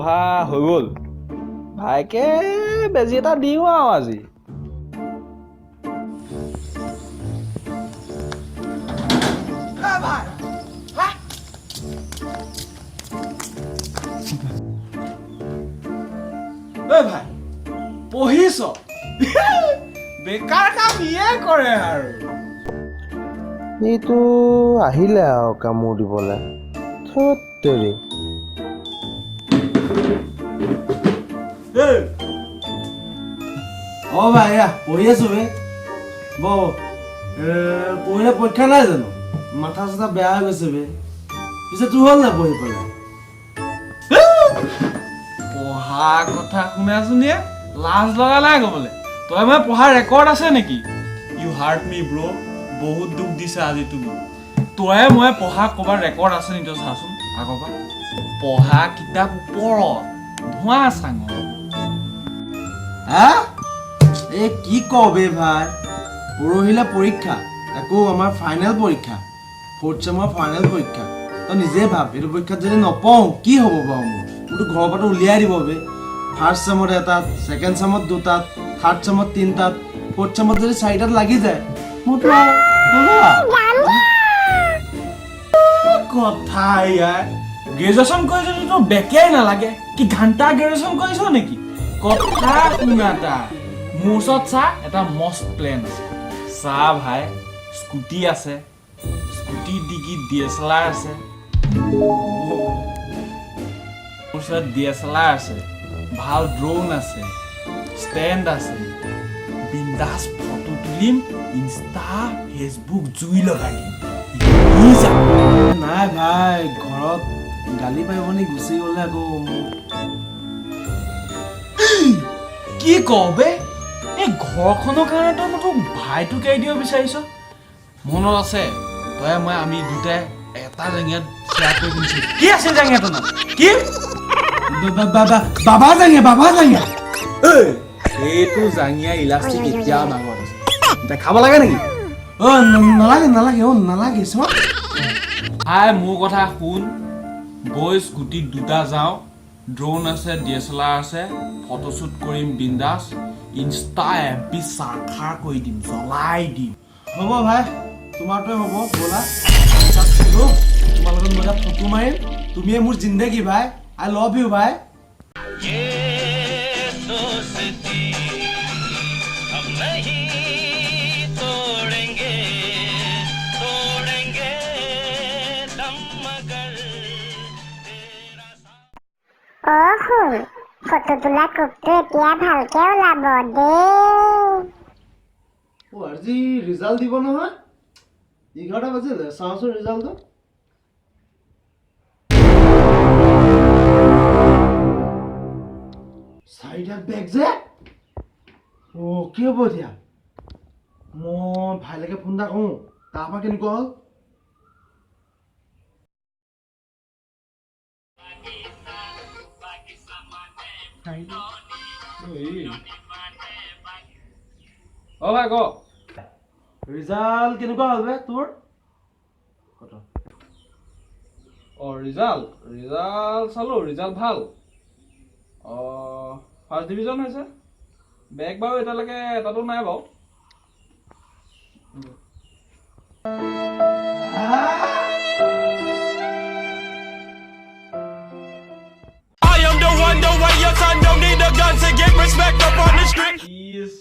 পঢ়া হৈ গ'ল। ভাইকে বেজি এটা দিওঁ আৰু আজি। ঐ ভাই, পঢ়িছ? বেকাৰ কাম ইয়ে কৰে আৰু। এইটো আহিলে আৰু কামোৰ দিবলৈ। ধেৎ তেৰি। অ ভাই, এয়া পঢ়ি আছো বে। ব পঢ়িলে পৰীক্ষা নাই জানো? মাথা চাথা বেয়া হৈ গৈছে বে। পিছে তোৰ হ'ল নাই পঢ়ি পেলাই? পঢ়া কথা শুনাচোন, লাজ লগা নাই ক'বলৈ? তই মই পঢ়াৰ ৰেকৰ্ড আছে নেকি? You hurt me, bro. বহুত দুখ দিছা আজি তুমি। তই মই পঢ়া ক'ৰবাত ৰেকৰ্ড আছে নেকি, তই চাচোন আগৰ পৰা। পঢ়া কিতাপ ওপৰত ধোঁৱা চাঙৰ। হা, এই কি কওঁ বে ভাই, পৰহিলে পৰীক্ষা, তাকো আমাৰ ফাইনেল পৰীক্ষা, ফ'ৰ্থ চেমৰ ফাইনেল পৰীক্ষা। তই নিজে ভাব, এইটো পৰীক্ষাত যদি নপওঁ কি হ'ব বাৰু মোৰ? মোৰতো ঘৰৰ পৰাতো উলিয়াই দিব বে। ফাৰ্ষ্ট চেমত এটাত, ছেকেণ্ড চেমত দুটাত, থাৰ্ড চেমত তিনিটাত, ফ'ৰ্থ চেমত যদি চাৰিটাত লাগি যায়, মোৰতো আৰু গ'লো আৰু। কথা ইয়াৰ, গ্ৰেজুৱেশ্যন কৰি যদি তোৰ বেকেই নালাগে, কি ঘণ্টা গ্ৰেজুৱেশ্যন কৰিছ নেকি? কথা শুনা এটা, মোৰ ওচৰত চা, এটা মস্ত প্লেন আছে। চা ভাই, স্কুটি আছে, স্কুটি ডিগিত DSLR আছে। মোৰ ওচৰত DSLR আছে, ভাল ড্ৰোন আছে, ষ্টেণ্ড আছে। বিন্দাছ ফটো তুলিম, ইনষ্টা ফেচবুক জুই লগাই দিম। ই যাম। নাই ভাই, ঘৰত গালি পাৰিব নি গুচি গ'লে আকৌ মোক। কি কওঁ বে, এই ঘৰখনৰ কাৰণে তই মোক তোৰ ভাইটোক এৰি দিব বিচাৰিছ? মনত আছে, তই মই আমি দুটাই এটা জাঙিয়াত শ্বেয়াৰ কৰি পিন্ধিছিলো। কি আছিল জাঙিয়াটোৰ নাম কি? বাবা জাঙিয়া, বাবা জাঙিয়া। সেইটো জাঙিয়া ইলাষ্টিক এতিয়াও নাঙত আছে, দেখাব লাগে নেকি? অ নালাগে, নালাগে, অ নালাগে, চোৱা। ভাই, মোৰ কথা শুন। বৈ স্কুটিত দুটা যাওঁ। ড্ৰোন আছে, DSLR আছে, ফটোশ্বুট কৰিম বিন্দাছ, ইনষ্টা FB চাৰখাৰ কৰি দিম, জ্বলাই দিম। হ'ব ভাই, তোমাৰটোৱে হ'ব। ব'লা তাত তোমাৰ লগত মই এটা ফটো মাৰিম। তুমিয়ে মোৰ জিন্দগী ভাই। I love you ভাই। ये दोस्ती हम नहीं तोड़ेंगे, तोड़ेंगे दम मगर तेरा অ সোণ, ফটো তোলা কোপটো এতিয়া ভালকে ওলাব দেই। অ আজি ৰিজাল্ট দিব নহয়, 11টা বাজিলে। চাওঁচোন ৰিজাল্টটো। চাৰিটাত বেক যে। অ কি হ'ব এতিয়া? মই ভাইলৈকে ফোন এটা কৰোঁ, তাৰপৰা কেনেকুৱা হ'ল। অ ভাই, ক। ৰিজাল্ট কেনেকুৱা হ'ল বে তোৰ? অ ৰিজাল্ট, ৰিজাল্ট চালোঁ, ৰিজাল্ট ভাল। অ ফাৰ্ষ্ট ডিভিজন হৈছে। বেক বাৰু এতিয়ালৈকে এটাতো নাই বাৰু। I am the one, the way your son don't need a gun to get respect up on the street. Is.